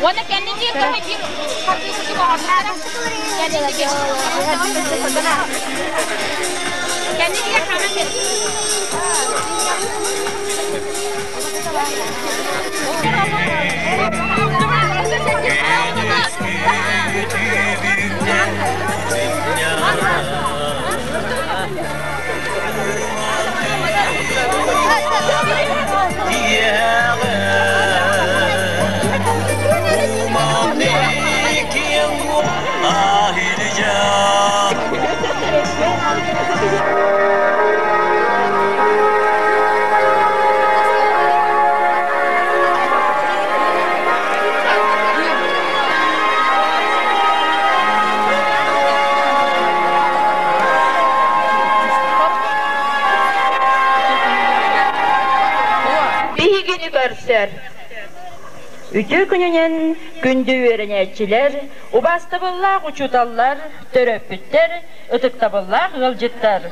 Уонна кэннин диэки биир хардыы курдук оҥорбуттара. Кэннин диэки. Кэннин диэки хааман кэл. Биһигини көрсөр. Үтүө күнүнэн күндү үөрэнээччилэр, убаастабыллаах учууталлар, төрөппүттэр, ытыктабыллаах ыалдьыттар!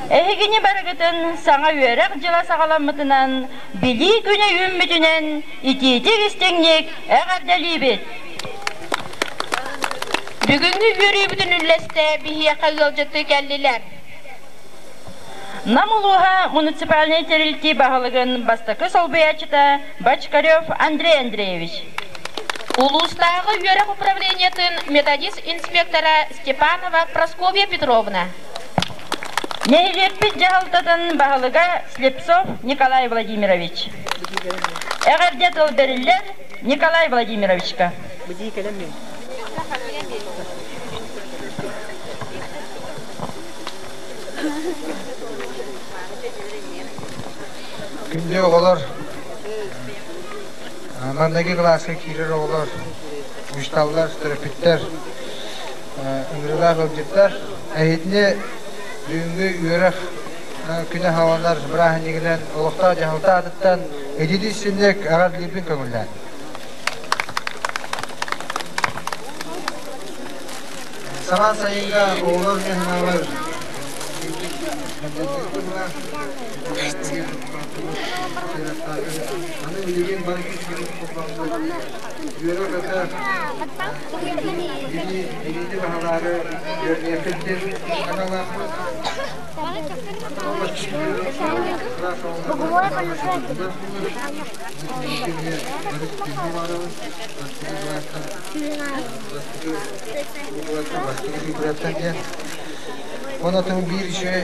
Эһигини барыгытын саҥа үөрэх дьыла саҕаламмытынан, Билии күнэ үүммүтүнэн итиитик-истиҥник эҕэрдэлиибит! Бүгүҥҥү үөрүүбүтүн үллэстэ биһиэхэ ыалдьыттыы кэллилэр. Нам улууһа муниципальнай тэрилтии баһылыгын бастакы солбуйааччыта Бочкарев Андрей Андреевич. Улуустааҕы үөрэх управлениетын методист-инспектора Степанова Прасковья Петровна. Нэһилиэкпит дьаһалтатын баһылыга Слепцов Николай Владимирович. Эҕэрдэ тыл бэриллэр Николай Владимировичка. Күндү оҕолор, манныгы кылааска киирэр оҕолор, учууталлар, төрөппүттэр, ыҥырыылаах ыалдьыттар, эһигини бүгүҥҥү үөрэх күнэ саҕаланар бырааһынньыгынан олохтоох дьаһалта аатыттан ититии синньик эҕэрдэлиирбин көҥүллээн. Самаан сайынга оҕолор мин Аны билигин бары үөрэ-көтө билиини баһылаары үөрүйэхпит аналаахпыт. Онотун биир үчүгэй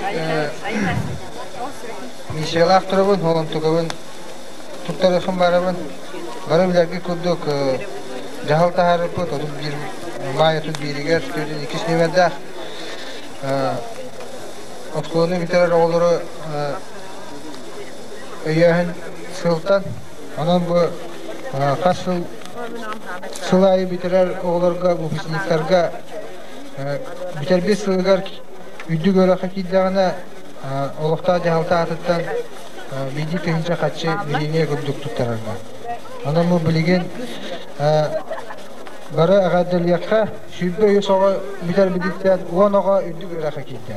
миссиялаах турабын, ол онтукабын туттарыахым барабын. Бары билэргэ курдук дьаһал таһаарыппыт 31 маай 31-игэр төрдүн иккис нүөмэрдээх оскуоланы бүтэрэр оҕолору өйөөһүн сылтан онон бу хас сыл сыл аайы бүтэрэр оҕолорго выпускниктарга бүтэрбит сылыгар үрдүк үөрэххэ киирдэҕинэ олохтоох дьаһалта аатыттан биирдии тыһыынча харчы бириэмийэ курдук туттарарга. Онон бу билигин бары эҕэрдэлиэххэ 23 оҕо бүтэрбититтэн 10 оҕо үрдүк үөрэххэ киирдэ.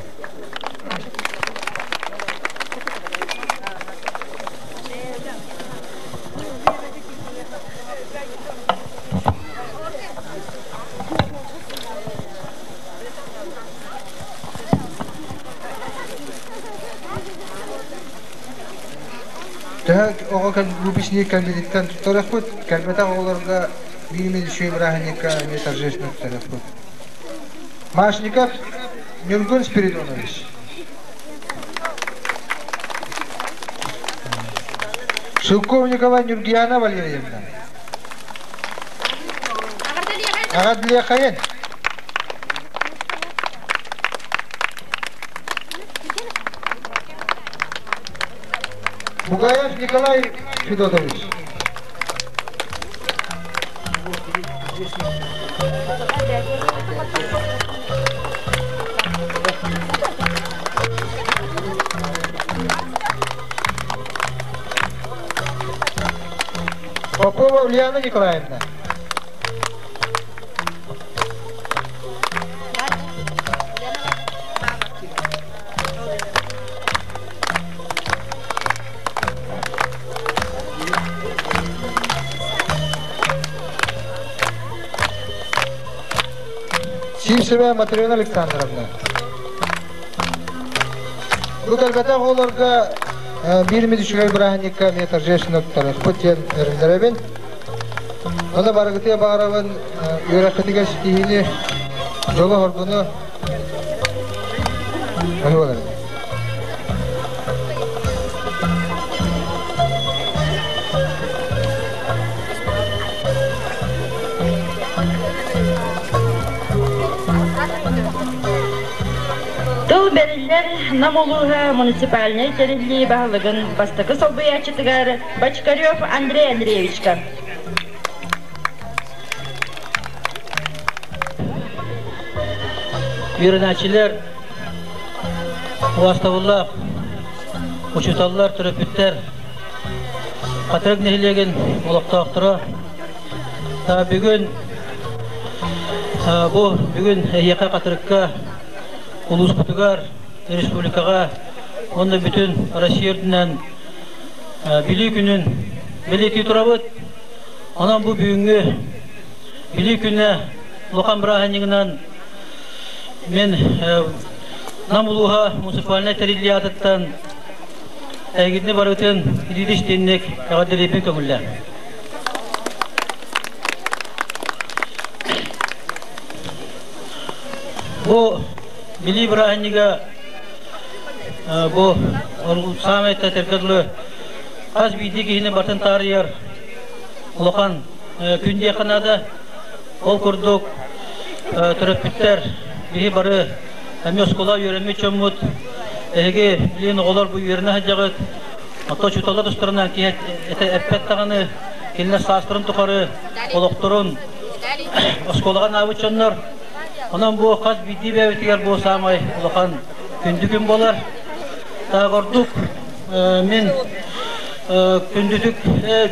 Төһө оҕо выпускник кэлбититтэн туттарыахпыт, кэлбэтэх оҕолорго биир үчүгэй бырааһынньыкка эмиэ торжественно туттарыахпыт. Машников Ньургун Спиридонович. Шелковникова Нюргияна Валерьевна. Аҕадлиэхэйин. Бугаев Николай Федотович. Попова Ульяна Николаевна. Сивцева Матрена Александровна. Бу кэлбэтэх оҕолорго биир эмит үчүгэй бырааһынньыкка эмиэ торжественно туттарыахпыт диэн эрэннэрэбин. Ону барыгытыгар баҕарабын үөрэххитигэр ситиһиини, дьолу-соргуну. Ону Тыл бэриллэр Нам улууһа муниципальнай тэриллии баһылыгын бастакы солбуйааччытыгар Бочкарев Андрей Андреевичка. Үөрэнээччилэр, убаастабыллаах учууталлар, төрөппүттэр, Хатырык нэһилиэгин олохтоохторо, бүгүн бу бүгүн эһиэхэ Хатырыкка улууспутугар, республикаҕа уонна бүтүн Россия үрдүнэн Билии күнүн бэлиэтии турабыт. Онон бу бүгүҥҥү Билии күнэ улахан бырааһынньыгынан мен Нам улууһа муниципальнай тэриллии аатыттан эһигитини барытын илиитэ-истиэнник эҕэрдэлиирбин көҥүллээн. Бу Билии бырааһынньыга бу саамай этэргэ дылы хас биирдии киһини барытын таарыйар улахан күн диэххэ наада. Ол курдук төрөппүттэр биһи бары эмиэ оскуола үөрэммит дьоммут, эһиги билигин оҕолор бу үөрэнэ сылдьаҕыт, оттон учууталлар тустарынан киһи эппэт даҕаны, кинилэр саастарын тухары олохторун оскуолаҕа анаабыт дьоннор. Онон бу хас биирдии бэйэбитигэр бу саамай улахан күндү күн буолар. Ордук мин күндүтүк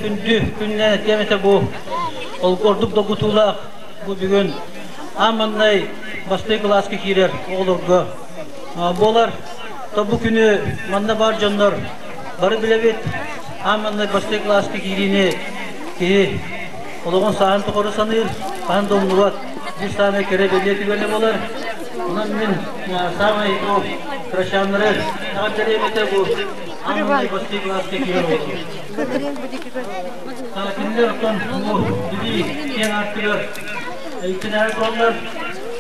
күндү күннэн этиэм этэ бу ордук долгутуулаах бу бүгүн аан маҥнай бастакы кылааска киирэр оҕолорго буолар. То бу күнү манна баар дьоннор бары билэбит. Аан маҥнай бастакы кылааска киириини киһи олоҕун сааһын тухары саныыр, хаһан да умнубат биир саамай кэрэ бэлиэ түгэнэ буолар. Онон мин саамай бу кырачааннары эҕэрдэлиэм этэ бу аан маҥнай бастакы кылааска киирэр оҕолор. Кинилэр оттон бу билии киэҥ аартыгар иккинээҕи тураллар.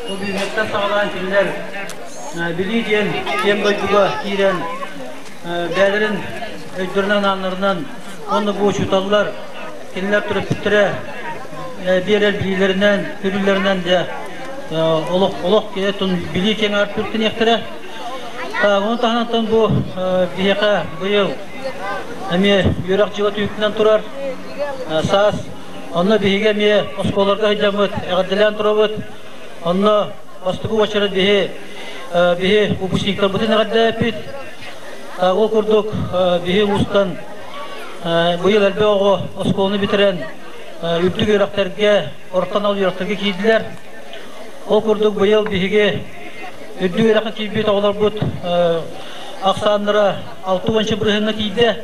Бу бүгүҥҥэттэн саҕалаан кинилэр билии диэн киэҥ дойдуга киирэн бэйэлэрин өйдөрүнэн-ааннарынан уонна бу учууталлар кинилэр төрөппүттэрэ биэрэр билиилэринэн, көрүүлэринэн дьэ олох олох билии киэҥ аартыгар тиниэхтэрэ. Ону таһынан бу биһиэхэ быйыл эмиэ үөрэх дьыла түмүктэнэн турар саас. Онно биһиги эмиэ оскуолаларга сылдьаммыт, эҕэрдэлээн турабыт. Онно бастакы уочарат биһи биһи выпускниктарбытын эҕэрдэлээппит. Ол курдук биһи улуустан быйыл элбэх оҕо оскуоланы бүтэрэн үрдүк үөрэхтэргэ, орто анал үөрэхтэргэ киирдилэр. Ол курдук быйыл биһиги үрдүк үөрэххэ киирбит оҕолорбут ахсааннара 60 бырыһыаҥҥа тиийдэ.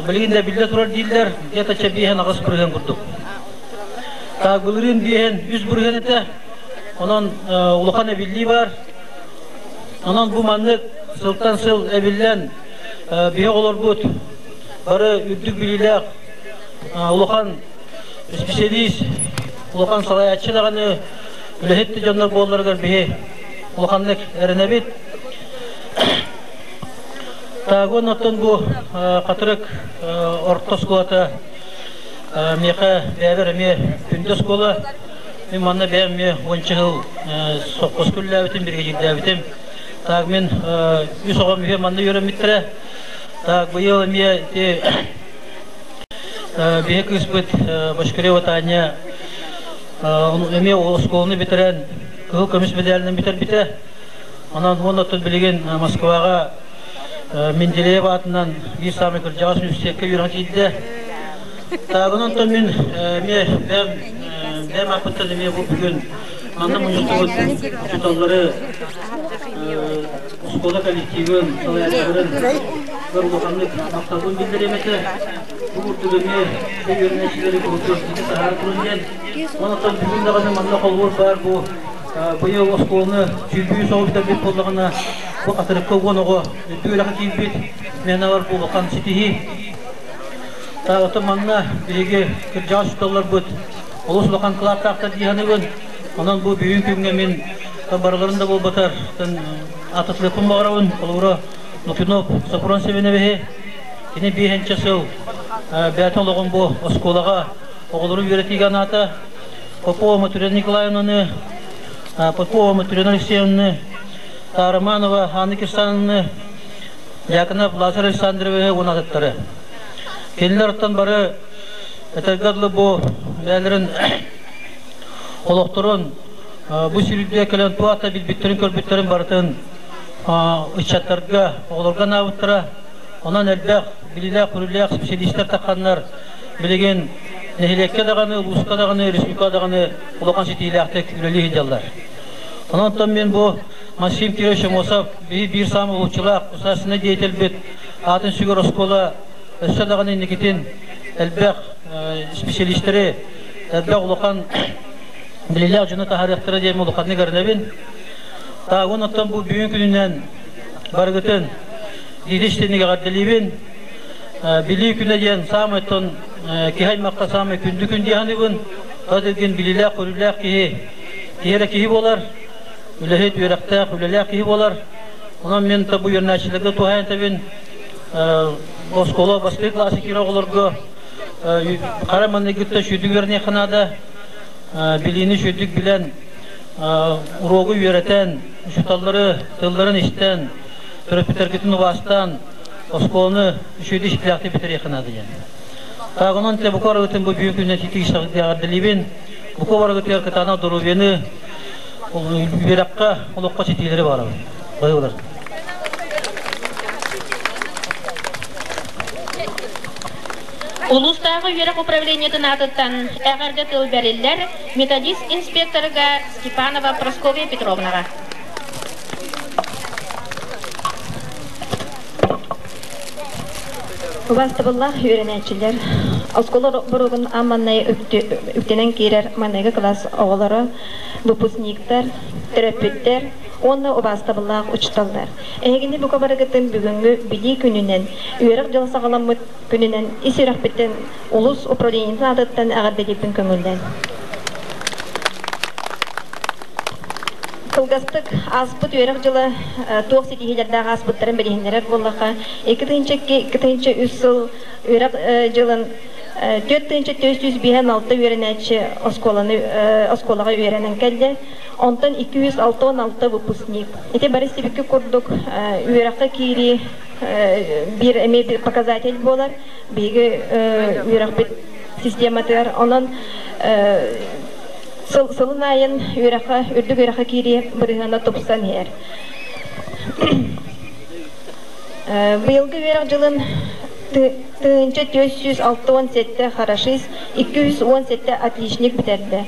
Билигин да биллэ турар дииллэр, где-то чэбиэһэн 8 бырыһыан курдук. Так, былырыын биэһэн 3 бырыһыан этэ. Онон улахан эбиллии бар. Онон бу маннык сылтан сыл эбиллэн биһи оҕолорбут бары үрдүк билиилээх улахан специалист, улахан салайааччы даҕаны үлэһит дьоннор буолларыгар биһи улаханнык эрэнэбит. Таагон оттон бу Хатырык орто оскуолата миэхэ бэйэбэр эмиэ күндү оскуола. Мин манна бэйэм эмиэ уонча сыл сопхуоска үлэлээбитим, биригэдьиирдээбитим. Так мин үс оҕом үһү манна үөрэммиттэрэ. Так быйыл эмиэ ити биһи кыыспыт Бочкарева Таня эмиэ оскуоланы бүтэрэн кыһыл көмүс медалынан бүтэрбитэ. Онон уонна оттон билигин Москваҕа Менделеев аатынан биир саамай кырдьаҕас университекка үөрэххэ киирдэ. Таагынан оттон мин эмиэ бэйэм бэйэм ааппыттан эмиэ бу бүгүн манна мунньустубут учууталлары оскуола коллективын салайааччыларын бары улаханнык махталбын биллэриэм этэ. Бу курдук эмиэ үөрэнээччилэри курдук таһаара турун диэн. Онон бүгүн даҕаны манна холбуур баар бу. Быйыл оскуоланы сүүрбүү соҕу бүтэрбит буоллаҕына, бу Хатырыкка уон оҕо үрдүк үөрэххэ киирбит, сменалар бу улахан ситиһии. Оттон манна биһиги кырдьаҕас учууталларбыт олус улахан кылааттаахтар дии саныыбын. Онон бу бүгүн күҥҥэ мин барыларын да буолбатар ататылыахпын баҕарабын. Холобура, Лукинов Сопрун Семеновиһы кини биэһинчэ сыл бэйэтин олоҕун бу оскуолаҕа оҕолору үөрэтиигэ анаата. Попова Матрена Николаевнаны, Попова Матрена Алексеевнаны, Романова Анна Кирсановнаны, Дьяконов Лазарь Александровиһы уонна атыттары. Кинилэр оттон бары этэргэ дылы бу бэйэлэрин олохторун бу сиргэ кэлэн туох да билбиттэрин-көрбүттэрин барытын ыччаттарга, оҕолорго анаабыттара. Онон элбэх билиилээх-көрүүлээх специалистар тахханнар билигин нэһилиэккэ даҕаны, улууска даҕаны, республикаҕа даҕаны улахан ситиилээхтик үлэлии сылдьаллар. Онон оттон мин бу Максим Кирович Амосов биһи биир саамай уһулуччулаах государственнай деятельбит аатын сүгэр оскуола өссө даҕаны инникитин элбэх специалистэри, элбэх улахан билиилээх дьону таһаарыахтара диэн улаханнык эрэнэбин. Таагын оттон бу бүгүн күнүнэн барыгытын биир эҕэрдэлиибин. Билии күнэ диэн саамай оттон киһи аймахха саамай күндү күн дии саныыбын. Тоҕо билиилээх-көрүүлээх киһи киһи эрэ киһи буолар, үлэһит, үөрэхтээх, үлэлээх киһи буолар. Онон мин бу үөрэнээччилэргэ туһаайан этэбин, оскуола бастакы кылааска киирэр оҕолорго хара маҥнайгыттан сүүрдүк үөрэниэххэ наада. Билиини сүүрдүк билэн, уруогу үөрэтэн, учууталлары тылларын истэн, төрөппүттэргитин убаастаан, оскуоланы үчүгэйдик иһиттээхтик бүтэриэххэ наада диэн. Так, онон те бука барыгытын бу бүгүн күнүнэн ситик эҕэрдэлиибин. Бука барыгытыгар кытаанах доруобуйаны, үөрэххэ, олоххо ситиилэри баҕарабын. Баһыыбалар. Улуустааҕы үөрэх управлениетын аатыттан эҕэрдэ тыл бэриллэр методист инспекторга Степанова Прасковья Петровнаҕа. Убаастабыллаах үөрэнээччилэр, оскуола боруогун аан маҥнай үктэнэн киирэр маҥнайгы кылаас оҕолоро, выпускниктар, төрөппүттэр уонна убаастабыллаах учууталлар. Эһигини бука барыгытын бүгүҥҥү Билии күнүнэн, үөрэх дьыла саҕаламмыт күнүнэн ис сүрэхпиттэн улуус управлениетын аатыттан эҕэрдэлиирбин көҥүллээн. Кылгастык ааспыт үөрэх дьыла туох ситиһиилэрдээх ааспыттарын билиһиннэрэр буоллахха, 2 2-3 сыл үөрэх дьылын 4456 үөрэнээччи оскуоланы оскуолаҕа үөрэнэн кэллэ. Онтон 266 выпускник. Ити бары сибики курдук үөрэххэ киирии биир эмиэ показатель буолар. Биһиги үөрэхпит систематыгар. Онон сылын аайын үөрэххэ, үрдүк үөрэххэ киирии бырыһыана тупсан иһэр. Быйылгы үөрэх дьылын 1467 хорошист, 217 отличник бүтэрдэ.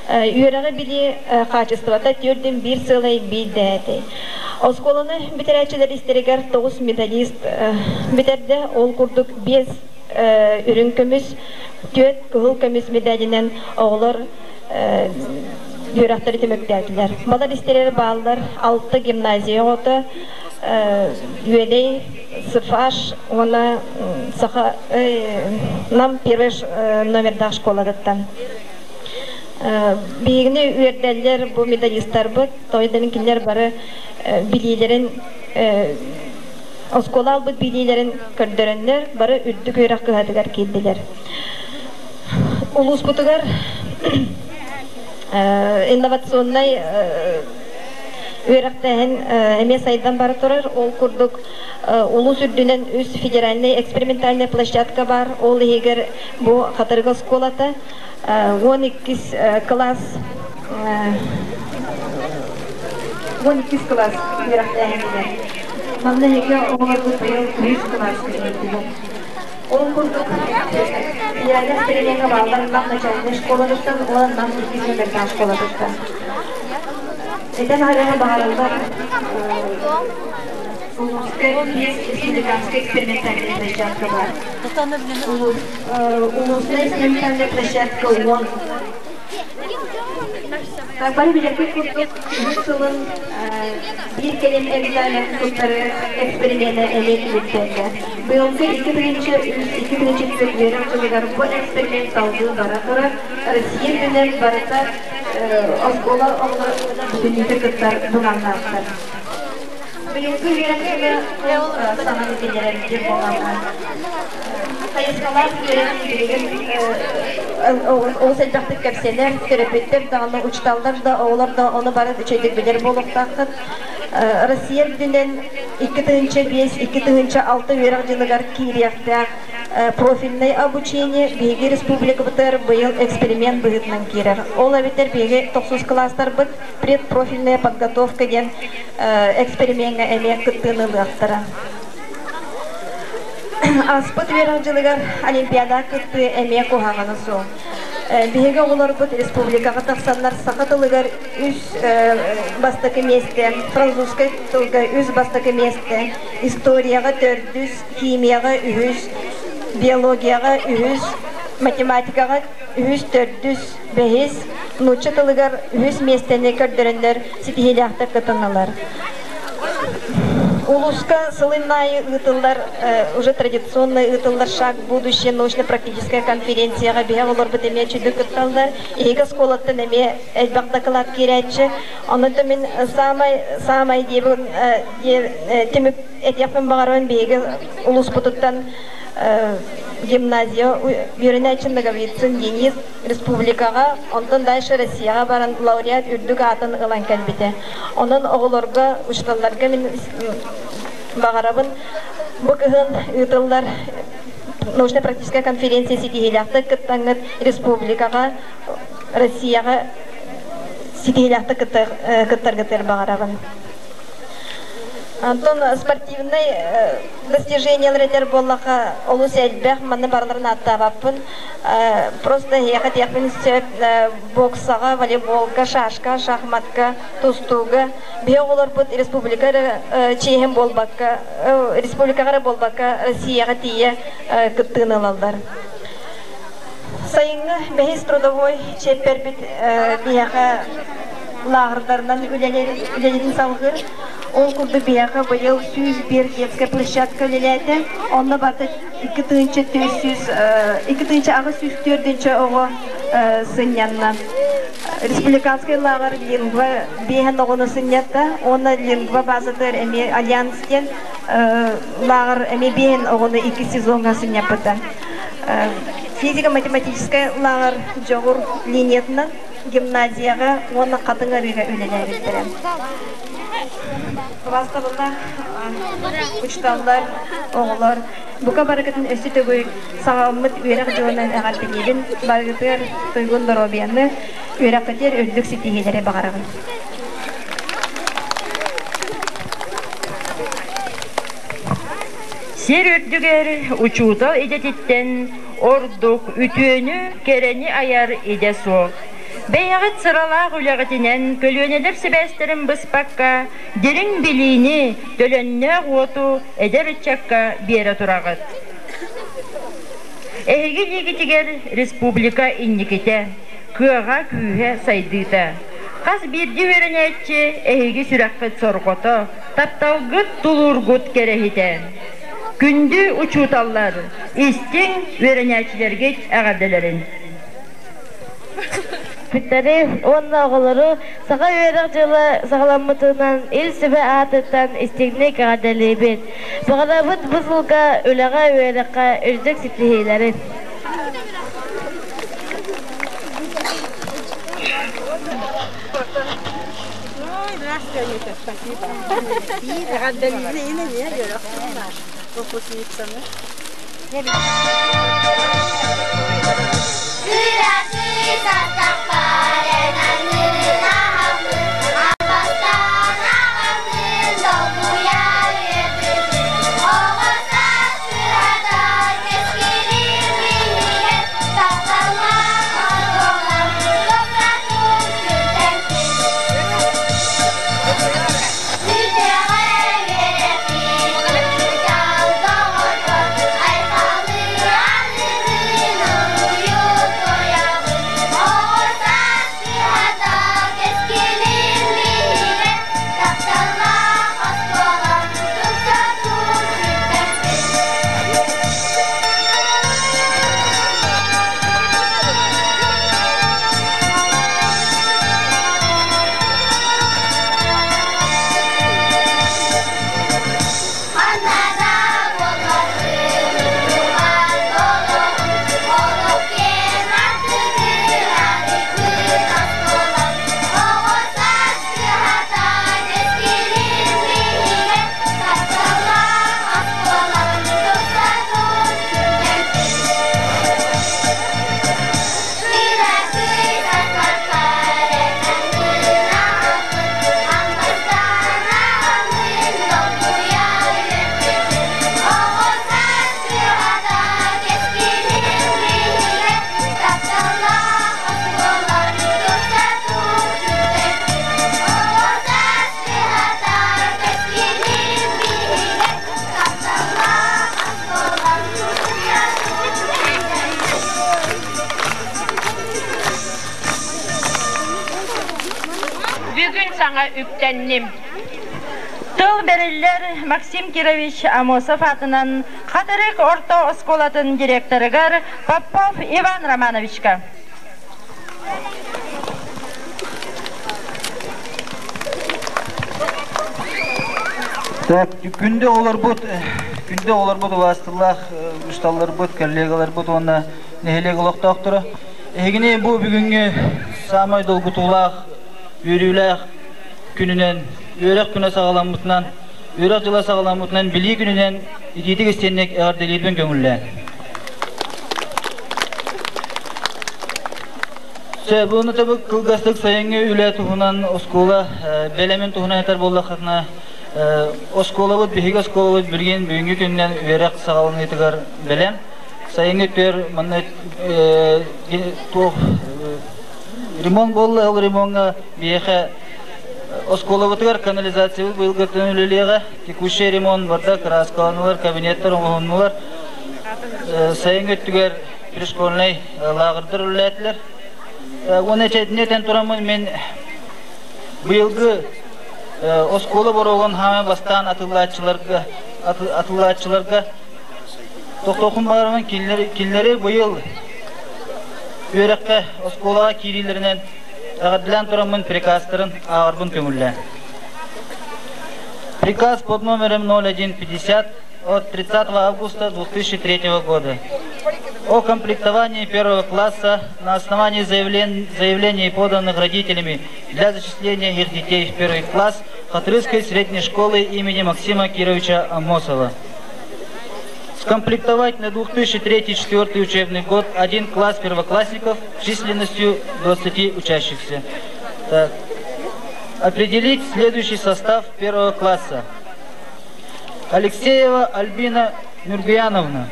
Үөрэҕи билии хаачыстыбата түөртүн биир сыалай биир дэһэтэй. Оскуоланы бүтэрээччилэр истэригэр тоҕус медалист бүтэрдэ. Ол курдук биэс үрүҥ көмүс, түөрт кыһыл көмүс медалинэн оҕолор үөрэхтэри түмүктээтилэр. Балар истэригэр бааллар алта гимназия оҕото, Үөдэй, Сыфаш уонна Саха Нам первый номердаах школатыттан. Биһигини үөрдэллэр бу медалистарбыт, тоҕо кинилэр бары билиилэрин оскуола албыт билиилэрин көрдөрөннөр бары үрдүк үөрэх кыһатыгар киирдилэр. Улууспутугар инновационнай үөрэхтээһин эмиэ сайдан бара турар. Ол курдук улуус үрдүнэн үс федеральнай экспериментальнай площадка бар. Ол иһигэр бу Хатырык оскуолата 12 класс 12 класс үөрэхтээһинигэр. Манна эһиги оҕолорбут быйыл үһүс кылааска киирдилэр. Ол курдук федеральнай эксперимеҥҥэ бааллар Нам начальнай школатыттан уонна Нам иккис номердаах школатыттан. Этэн аһарыаҕы баҕараллар улууска биэс республиканскай экспериментальнай площадка баар. Улуусная экспериментальная площадка 10. Бары билэргит курдук, үһүс сылын биир кэлим экзамен туттары эксперимена эмиэ түмүктэннэ. Быйылгы 2003-2004 үөрэх дьылыгар бу эксперимент салгыы бара турар. Россия үрдүнэн барыта оскуола оҕолоро бүтүннүүтэ кыттар былааннаахтар. Быйылгы үөрэх дьыла саҥа киллэрэр диэн буоллаҕына, хайысхалаах үөрэх билигин олус элбэхтик кэпсэнэр, төрөппүттэр даҕаны, учууталлар да, оҕолор да ону бары үчүгэйдик билэр буолуохтааххыт. Россия үрдүнэн 2005-2006 үөрэх дьылыгар киириэхтээх профильнай обучение биһиги республикабытыгар быйыл эксперимент быһыытынан киирэр. Ол эбэтэр биһиги тохсус кылаастарбыт предпрофильная подготовка диэн эксперимеҥҥэ эмиэ кыттыыны ылыахтара. Ааспыт үөрэх дьылыгар Олимпиада кыттыы эмиэ куһаҕана суох. Биһиги оҕолорбут республикаҕа тахсаннар саха тылыгар үс бастакы миэстэ, французскай тылга үс бастакы миэстэ, историяҕа төрдүс, химияҕа үһүс, биологияҕа үһүс, математикаҕа үһүс, төрдүс, бэһис, нуучча тылыгар үһүс миэстэни көрдөрөннөр ситиһиилээхтик кытыннылар. Улууска сылын аайы ыытыллар уже традиционно ыытыллар «Шаг в будущее» научно-практическая конференцияҕа биһиги олорбут эмиэ чүдү кытталлар. Эһиги оскуолаттан эмиэ элбэх доклад киирээччи. Онон мин самай самай диэбин түмүк этиэхпин баҕарабын биһиги улууспутуттан гимназия үөрэнээччи Ноговицын Денис республикаҕа, онтон дальше Россияҕа баран лауреат үрдүк аатын ылан кэлбитэ. Онон оҕолорго, учууталларга мин баҕарабын бу кыһын ыытыллар научно-практическая конференция ситиһиилээхтик кыттаҥҥыт республикаҕа, Россияҕа ситиһиилээхтик кыттаргытыгар баҕарабын. Антон спортивнай достижениелар этэр буоллахха олус элбэх, манна барыларын ааттаабаппын. Просто эһиэхэ этиэхпин сөп боксаҕа, волейболга, шашка, шахматка, тустууга биһи оҕолорбут республика эрэ чиэһин буолбакка, республикаҕа эрэ буолбакка Россияҕа тиийэ кыттыыны ылаллар. Сайыҥҥы бэһис трудовой чиэппэрбит биһиэхэ лааҕырдарынан үлэлэрин салҕыыр. Ол курдук биһиэхэ быйыл 101 детская площадка үлэлээтэ. Онно барыта 2400 2804 оҕо сынньанна. Республиканскай лааҕыр лингва биэһэн оҕону сынньатта. Уонна лингва базатыгар эмиэ Альянс диэн лааҕыр эмиэ биэһэн оҕону икки сезоҥҥа сынньаппыта. Физико-математическай лааҕыр дьоҕур линиятынан гимназияҕа уонна Хатыҥ Арыыга үлэлээбиттэрэ. Убаастабыллаах учууталлар, оҕолор, бука барыгытын өссө төгүл саҕаламмыт үөрэх дьылынан эҕэрдэлиибин. Барыгытыгар туйгун доруобуйаны, үөрэххитигэр үрдүк ситиһиилэри баҕарабын. Сир үрдүгэр учуутал идэтиттэн ордук үтүөнү, кэрэни айар идэ суох. Бэйэҕит сыралаах үлэҕитинэн көлүөнэлэр сибээстэрин быспакка, дириҥ билиини, төлөннөөх уоту эдэр ыччакка биэрэ тураҕыт. Эһиги илиигитигэр республика инникитэ, кыаҕа-күүһэ сайдыыта. Хас биирдии үөрэнээччи эһиги сүрэххит сорҕото, тапталгыт, тулуургут кэрэһитэ. Күндү учууталлар, истиҥ үөрэнээччилэргит эҕэрдэлэрин! Бүттэри уонна оҕолору саха үөрэх дьыла саҕаламмытынан Ил Сүбэ аатыттан истиҥник эҕэрдэлиибит. Баҕарабыт бу сылга үлэҕэ, үөрэххэ үрдүк ситиһиилэри. Здравствуйте, Анюта, спасибо. Выпускницаны. ааҥа үктэнним. Тыл бэриллэр Максим Кирович Амосов аатынан Хатырык орто оскуолатын директорыгар Попов Иван Романовичка. Так, күндү оҕолорбут, күндү оҕолорбут убаастылаах учууталларбыт, коллегаларбыт уонна нэһилиэк олохтоохторо. Эһигини бу бүгүҥҥү саамай долгутуулаах, үөрүүлээх күнүнэн, үөрэх күнэ саҕаламмытынан, үөрэх дьыла саҕаламмытынан Билии күнүнэн итиитик истиэнник эҕэрдэлиирбин көҥүллээн. Сөбүн табык кылгастык сайыҥҥы үлэ туһунан оскуола бэлэмин туһунан этэр буоллаххытына, оскуолабыт биһиги оскуолабыт билигин бүгүҥҥү күнүнэн үөрэх саҕаланыытыгар бэлэм. Сайыҥҥы өттүгэр манна туох ремонт буолла, ол ремоҥҥа биһиэхэ оскуолабытыгар канализациябыт быйылгыттан үлэлиэҕэ. Текущий ремонт барда, кырааскаланулар, кабинеттар оҥоһуннулар. Сайыҥҥы өттүгэр пришкольнай лааҕырдар үлэлээтилэр. Уонна итини этэн тураммын мин быйылгы оскуола боруогун хаамай бастаан атыллааччыларга атыллааччыларга тохтоохун баарынан кинилэри быйыл үөрэххэ оскуолаҕа киириилэринэн эҕэрдэлээн тураммын приказтарын ааҕарбын көҥүллээн. Приказ под номером 0150 от 30 августа 2003 года о комплектовании первого класса на основании заявлений, поданных родителями для зачисления их детей в первый класс Хатрыской средней школы имени Максима Кировича Амосова. Скомплектовать на 2003-2004 учебный год один класс первоклассников численностью 20 учащихся. Так. Определить следующий состав первого класса. Алексеева Альбина Нюргуяновна.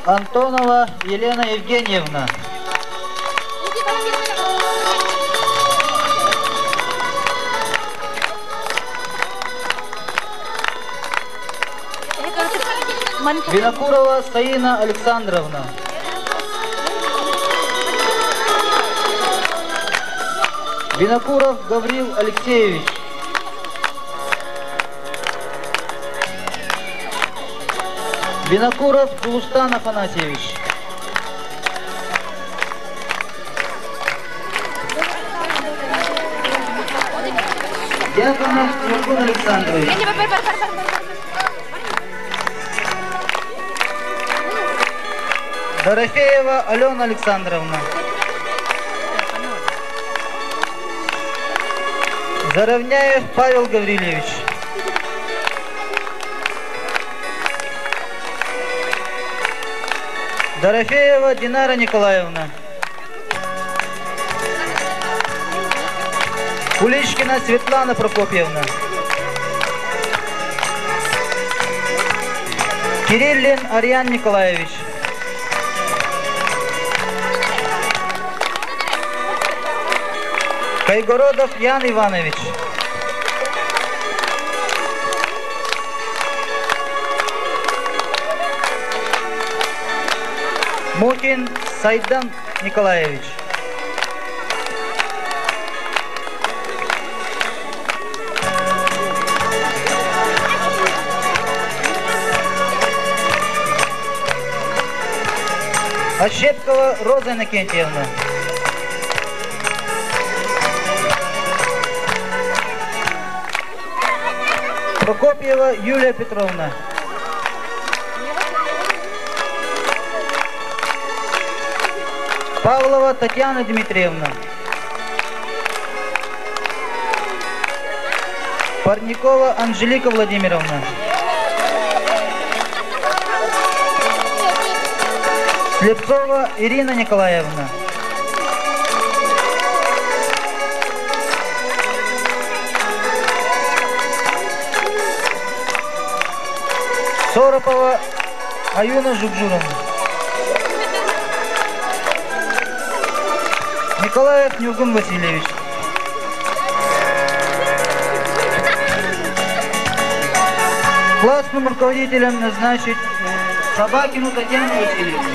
Антонова Елена Евгеньевна. Винокурова Саина Александровна. Винокуров Гаврил Алексеевич. Винокуров Тулустан Афанасьевич. Дьяконов Ньургун Александрович. Дорофеева Алена Александровна. Заровняев Павел Гаврильевич. Дорофеева Динара Николаевна. Куличкина Светлана Прокопьевна. Кириллин Ариан Николаевич. Кайгородов Ян Иванович. Мутин Сайдан Николаевич. Ощепкова Роза Иннокентьевна. Прокопьева Юлия Петровна. Павлова Татьяна Дмитриевна. Парникова Анжелика Владимировна. Слепцова Ирина Николаевна. Соропова Аюна Жукжуровна. Николаев Нюргун Васильевич. Классным руководителем назначить Собакину Татьяну Васильевну.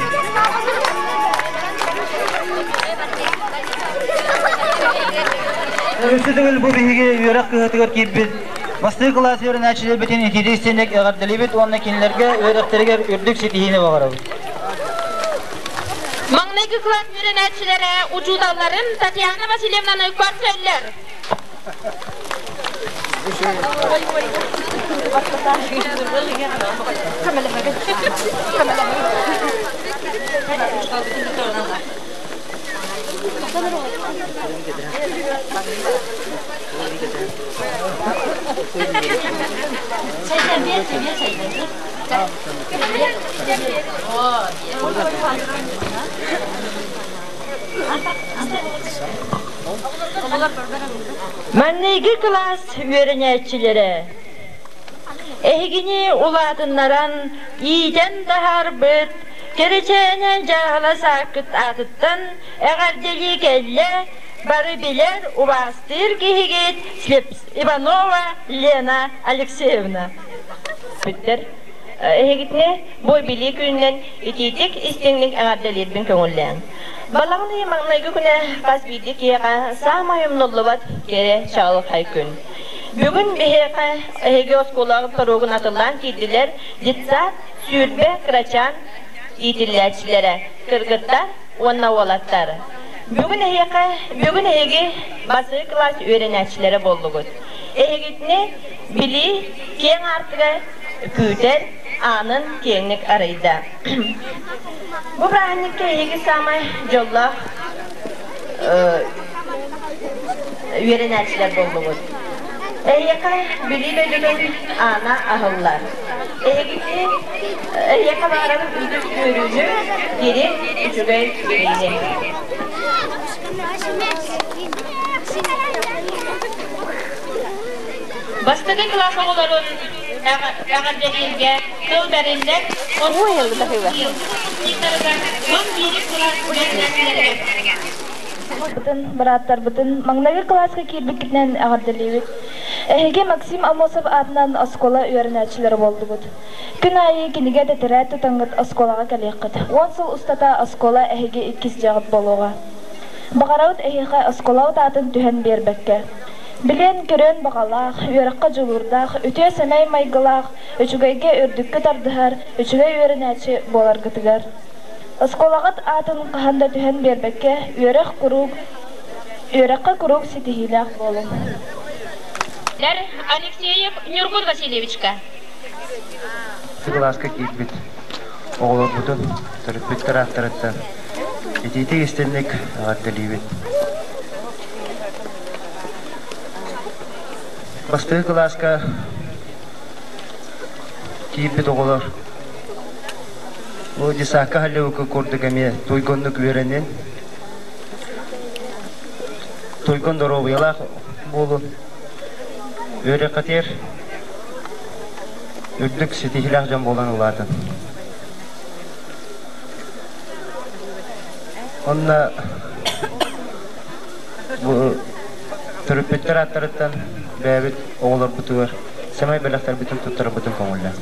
Өссө төгүл бу биһиги үөрэх кыһатыгар киирбит бастакы кылаас үөрэнээччилэрбитин итиитик истиҥник эҕэрдэлиибит уонна кинилэргэ үөрэхтэригэр үрдүк ситиһиини баҕарабыт. Маҥнайгы кылаас үөрэнээччилэрэ учууталларын Татьяна Васильевнаны көрсөллөр. Маҥнайгы кылаас үөрэнээччилэрэ эһигини улаатыннаран иитэн таһаарбыт Кэрэчээнэ дьааһыла сааккыт аатыттан эҕэрдэлии кэллэ бары билэр, убаастыыр киһигит Иванова Лена Алексеевна. Бүттэр. Эһигитини бу билии күнүнэн итиитик истиҥник эҕэрдэлиирбин көҥүллээҥ. Балаҕан ыйы маҥнайгы күнэ хас биирдии киһиэхэ саамай умнуллубат кэрэ чаҕылхай күн. Бүгүн биһиэхэ эһиги оскуолаҕыт торуогун атыллаан киирдилэр детсад 20 кырачаан иитиллээччилэрэ, кыргыттар уонна уолаттар. Бүгүн эһиэхэ, бүгүн эһиги бастакы кылаас үөрэнээччилэрэ буоллугут. Эһигитини билии киэҥ аартыга күүтэр аанын киэҥник арыйда. Бу бырааһынньыкка эһиги саамай дьоллоох үөрэнээччилэр буоллугут. Эһиэхэ билии дойдутун аана аһыллар. Эһигини эһиэхэ баҕарабын үгүс үөрүүнү, дириҥ, үчүгэй билиини. Бастакы кылаас оҕолорун эҕэрдэлииргэ тыл бэриллэр Бырааттарбытын маҥнайгы кылааска киирбиккитинэн эҕэрдэлиибит. Эһиги Максим Аммосов аатынан оскуола үөрэнээччилэрэ буоллугут. Күн аайы кинигэ тэтэрээт тутаҥҥыт оскуолаҕа кэлиэххит. 10 сыл устата оскуола эһиги иккис дьиэҕит буолуоҕа. Баҕарабыт эһиэхэ оскуолабыт аатын түһэн биэрбэккэ. Билиэн-көрүөн баҕалаах, үөрэххэ дьулуурдаах, үтүө-сэмэй майгылаах, үчүгэйгэ үрдүккэ тардыһар, үчүгэй үөрэнээччи буоларгытыгар. Оскуолаҕыт аатын хаһан да түһэн биэрбэккэ, үөрэх куруук үөрэххэ куруук ситиһиилээх буолуҥ. Алексеев Ньургун Васильевичка. Кылааска киирбит оҕолорбутун төрөппүттэр ааттарыттан итиитик истинник эҕэрдэлиибит. Бастакы кылааска киирбит оҕолор бу десакка Холливудка курдук эмиэ туйгуннук үөрэнин, туйгун доруобуйалаах буолун, үөрэххитигэр үрдүк ситиһиилээх дьон буолан улаатын. Онно бу төрөппүттэр ааттарыттан бэйэбит оҕолорбутугар сэмэй бэлэхтэрбитин туттарарбытын көҥүллээн.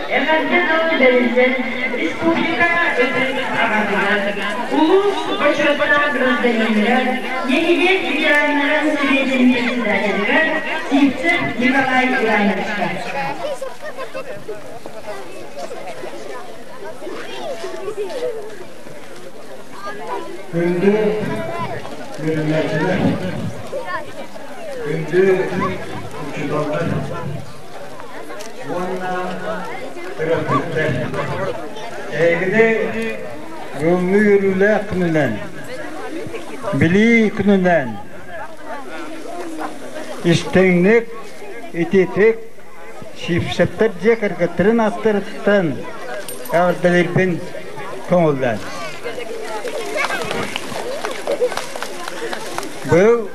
Эҕэрдэ тыл бэриллэн республика ытык аҕатыгар, улуус бочуоттаах гражданиныгар, нэһилиэк ветераннарын сэбиэтин председателигэр Сивцев Николай Ивановичка. Күндү үөрэнээччилэр, күндү учууталлар уонна төрөппүттэр! Эһигини бүгүҥҥү үөрүүлээх күнүнэн, Билии күнүнэн истиҥник, итиитик Сивцевтэр дьиэ кэргэттэрин ааттарыттан эҕэрдэлиирбин көҥүллээн. Быйыл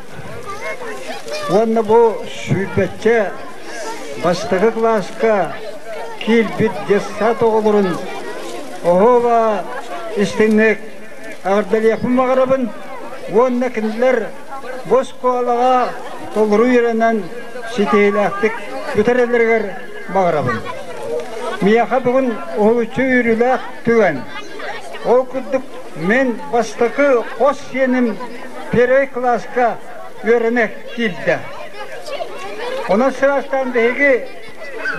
уонна бу сүүрбэччэ бастакы кылааска киирбит детсад оҕолорун оһуоба истиҥник эҕэрдэлиэхпин баҕарабын уонна кинилэр бу оскуолаҕа толору үөрэнэн ситиһиилээхтик бүтэрэллэригэр. баҕарабын. Миэхэ бүгүн уһулуччу үөрүүлээх түгэн. Ол курдук мин бастакы хос сиэним первый кылааска үөрэнэ киирдэ. Онон сыраастаан биһиги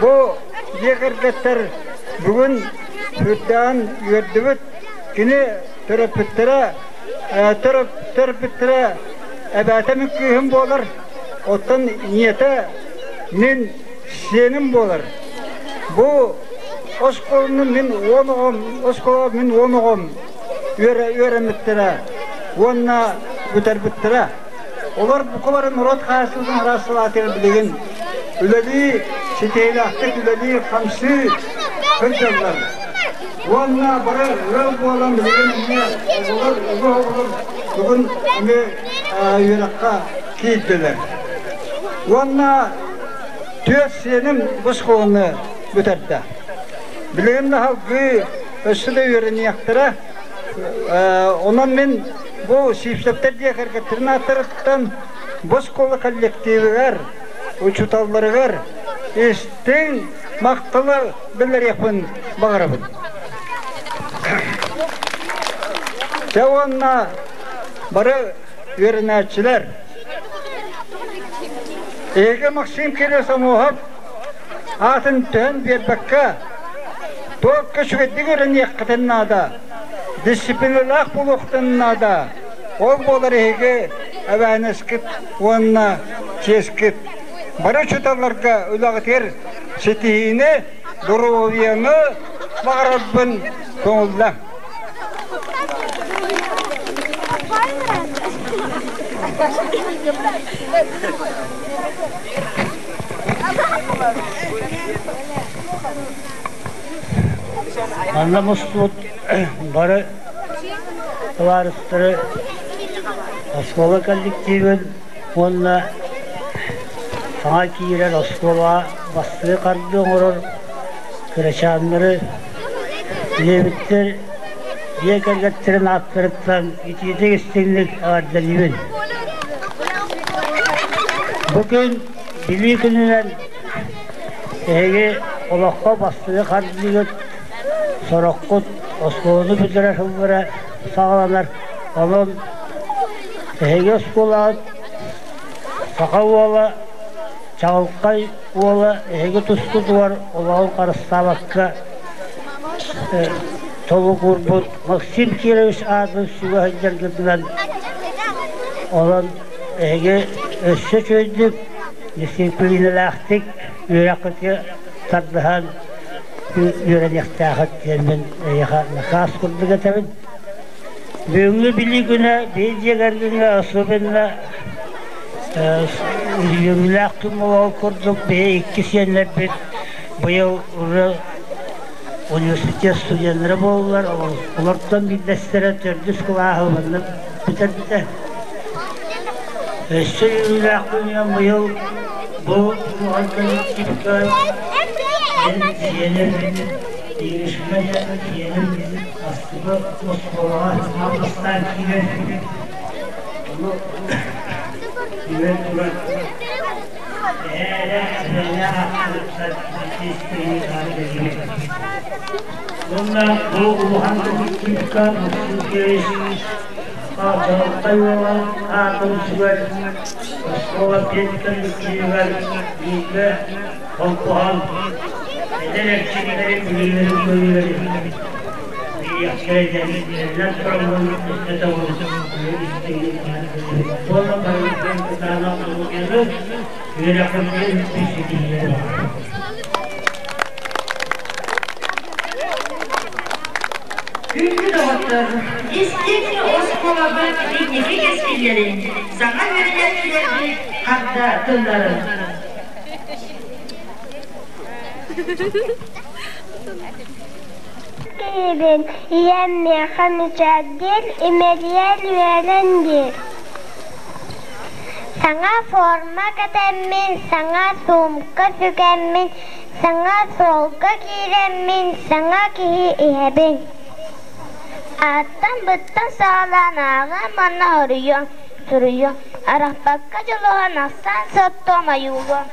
бу дьиэ кэргэттэр бүгүн сүрдээҕин үөрдүбүт. Кини төрөппүттэрэ төрөппүттэрэ эбээтэ мин кыыһым буолар, оттон ийэтэ мин сиэним буолар. Бу оскуоланы мин уон оҕом, оскуола мин уон оҕом үөрэммиттэрэ уонна бүтэрбиттэрэ. Олор букалары норуот хаһаайыстыбатын араас салаатыгар билигин үлэлии, ситиһиилээхтик үлэлии, хамсыы сылдьаллар. Уонна бары ыал буолан билигин эмиэ оҕолор, үгүс оҕолор бүгүн эмиэ үөрэххэ киирдилэр. Уонна түөрт сиэним бу оскуоланы бүтэрдэ. Билигин да салгыы өссө да үөрэниэхтэрэ. Онон мин бу Сивцевтэр дьиэ кэргэттэрин ааттарыттан бу оскуола коллективыгар, учууталларыгар истиҥ махталы биллэриэхпин баҕарабын. Дьэ уонна бары үөрэнээччилэр Эһиги Максим Кириллович Омуоһап аатын түһэн биэрбэккэ, туохха үчүгэйдик үөрэниэххитин наада, дисциплиналаах буолуохтун наада. Ол буолар эһиги эбээнэскит уонна чиэскит. Бары учууталларга үлэҕитигэр ситиһиини, доруобуйаны баҕарарбын көҥүллэ. Манна мустубут бары табаарыстары оскуола коллективын уонна саҥа киирэр оскуолаҕа бастакы хардыы оҥорор кырачааннары ийэбиттэр дьиэ кэргэттэрин ааттарыттан итиитик истиҥник эҕэрдэлиибин. Бу күн Билии күнүнэн эһиги олоххо бастакы хардыыгыт сороххут оскуоланы бүтэрэр сыллара саҕаланар. Онон эһиги оскуолаҕыт саха уола, чаҕылхай уола эһиги тускутугар олоҕун харыстаабакка толугурбут Максим Кирович аатын сүгэ сылдьаргытынан онон эһиги өссө үчүгэйдик, дисциплинэлээхтик үөрэххитигэр тардыһан үөрэниэхтээххит диэн эйиэхэ накаас курдук этэбин. Бүгүҥҥү Билии күнэ биир дьиэ кэргэҥҥэ особенно үөрүүлээх күн буолуон курдук биһи икки сиэннэрбит быйыл уже университет студеннара буоллулар. Олортон биирдэстэрэ төрдүс кылааһы манна бүтэрбитэ. Өссө үөрүүлээх күнүнэн быйыл бу улахан коллективка мин сиэним Иришка диэн сиэним Астыга оскуолаҕа аан бастаан киирэн ону киирэн туран эһээ эбээлээх ааттарыттан Уонна бу улахан коллективка Максим Кирович Чаҕылхай уола аатын сүгэр оскуола педколлективыгар бииргэ холбоһон эдэр эрчимнэри билиилэрин-көрүүлэрин билиэхтэрэ диэн тураммын өссө Уонна барыларын кытаанах доруобуйаны, үөрэххитин ситиһиилэри баҕарабын. Күндү доҕоттор, истиҥ оскуолабыт инники кэскиллэрин, саҥа үөрэнээччилэрбит харда тылларын. Киһибин ийэм миэхэ мичээрдиир, имэрийэр үөрэн диир. Саҥа форма кэтэммин, саҥа суумка сүгэммин, саҥа суолга киирэммин, саҥа киһи иһэбин. Ааттан-быттан саҕалаан ааҕыам уонна хоруйуом, суруйуом, арахпакка дьулуһан ахсаан-суоттуом ойуулуом.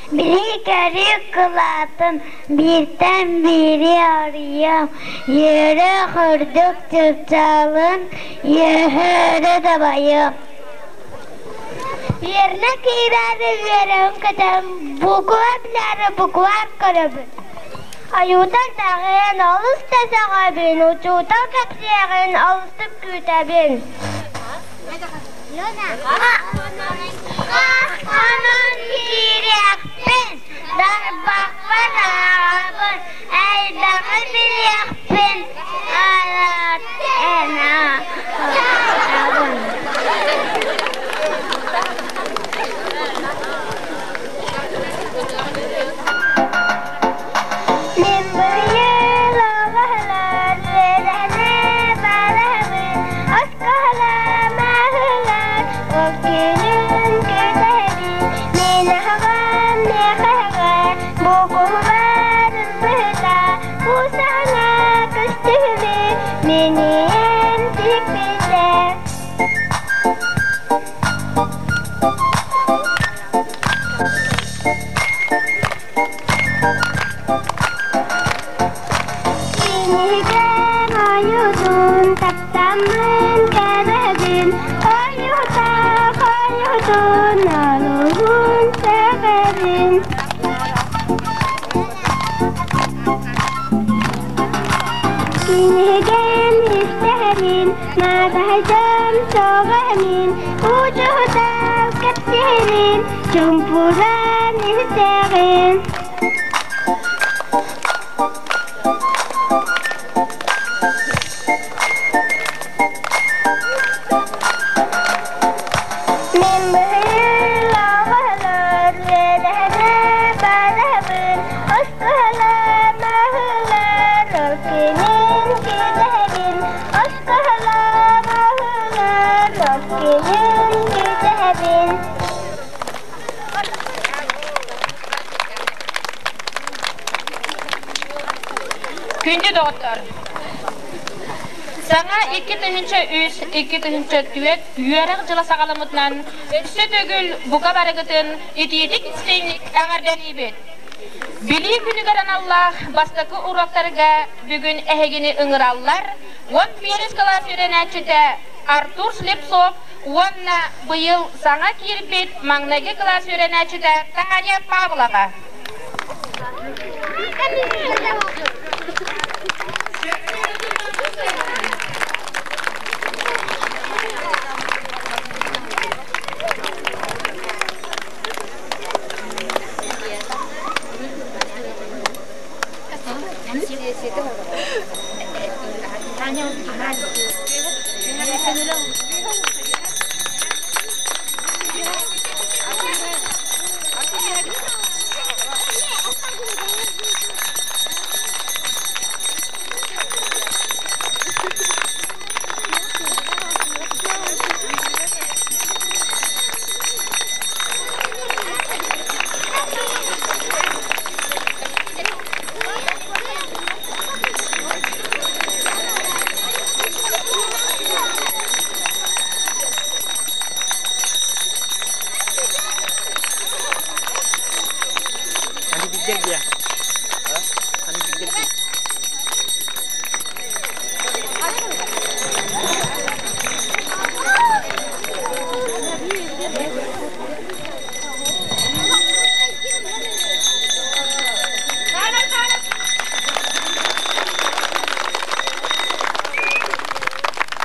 Билии-көрүү кылаатын бииртэн биири арыйыам, үөрэх үрдүк чыпчаалын үөһэ өрө дабайыам. Үөрэнэ киирээри үөрэҕим көтөн, буква билээри букваар көрөбүн. Ойуутар даҕын олус да сөҕөбүн, учуутал кэпсиэҕин олустук күүтэбин. Онон киириэхпин, дарбахпар ааҕабын, элбэҕи билиэхпин, араатабын. Мин быйыл оҕолор үөрэнэ барабын, оскуолам аһыллар, ол күнүн күүтэбин. Мин аҕам миэхэҕэ буукубарын быһыта, бу саҥа көстүүмү мин ийэм тикпитэ. Кинигэм ойуутун таптаммын кэрэбин, ойуута хойутун олуһун сөҕөбүн. Кинигэм истэһэрин, маҕаһыйдам сөҕөмүн, учуутал кэпсиирин, чуҥкуран истэҕин. Мин быһыйыл оҕолор үөрэхэ барабын, оскуолам аһыллар, ол күнүн күүтэбин. Оскуолам аһыллар, ол күнүн күүтэбин. Күндү доҕоттор! Саҥа 2003-2004 үөрэх дьыла саҕаламмытынан өссө төгүл бука барыгытын итиитик истиҥник эҕэрдэлиибит! Билии күнүгэр аналлаах бастакы уруоктарга бүгүн эһигини ыҥыраллар 11 кылаас үөрэнээччитэ Артур Слепцов уонна быйыл саҥа киирбит маҥнайгы кылаас үөрэнээччитэ Таня Павлова.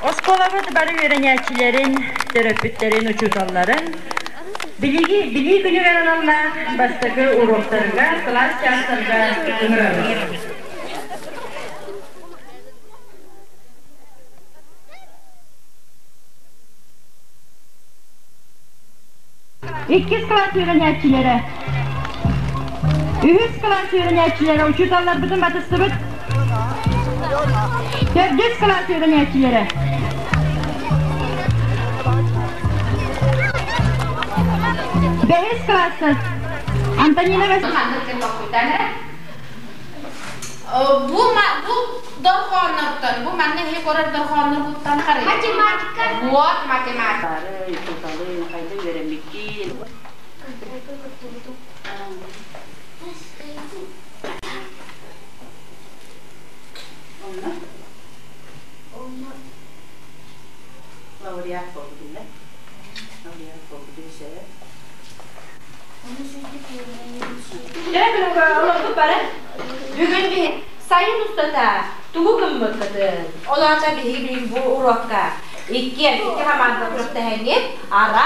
Оскуолабыт бары үөрэнээччилэрин, төрөппүттэрин, учууталларын билиги билии күнүгэр аналлаах бастакы уруоктарга, кылаас чаастарга ыҥырабыт. Иккис кылаас үөрэнээччилэрэ, үһүс кылаас үөрэнээччилэрэ учууталларбытын батыстыбыт. Төрдүс кылаас үөрэнээччилэрэ. Бэһис кылааска Антонина Васильевна. Бу бу дорҕооннортон, бу манна иһи көрөр дорҕоонноргуттан харый. Математика. Вот математика. Бары учууталы хайда үөрэммиккин. Онно? Онно лауреат буолбут Лауреат буолбут үсэ. Олорбут бары. Бүгүн биһи сайын устата тугу гыммыккытын, ол аата биһиги билигин бу уруокка иккиэн икки хамаанда күрэхтэһэҥҥит ара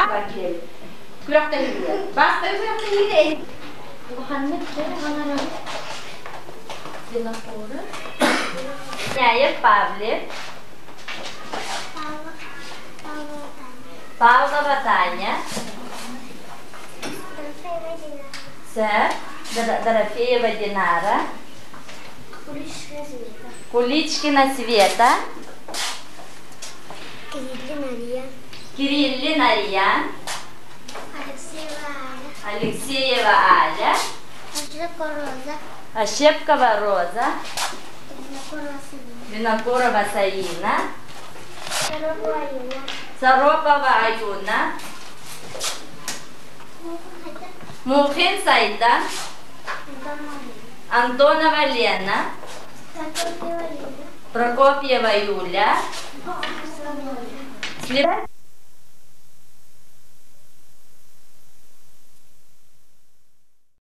күрэхтэһиигэ. Бастакы күрэхтэһиигэ Улаханнык оҥорон Винокуров. Няев Павлик. Павлова Таня. С. Дорофеева Динара. Куличкина Света. Кириллин Ария. Кириллин Ария. Алексеева Аля. Алексеева Аля. Ощепкова Роза. Ощепкова Роза. Винокурова Саина. Винокурова Саина. Саропова Аюна. Саропова Аюна. Мухин Сайда. Антонова Лена. Прокопьева Юля.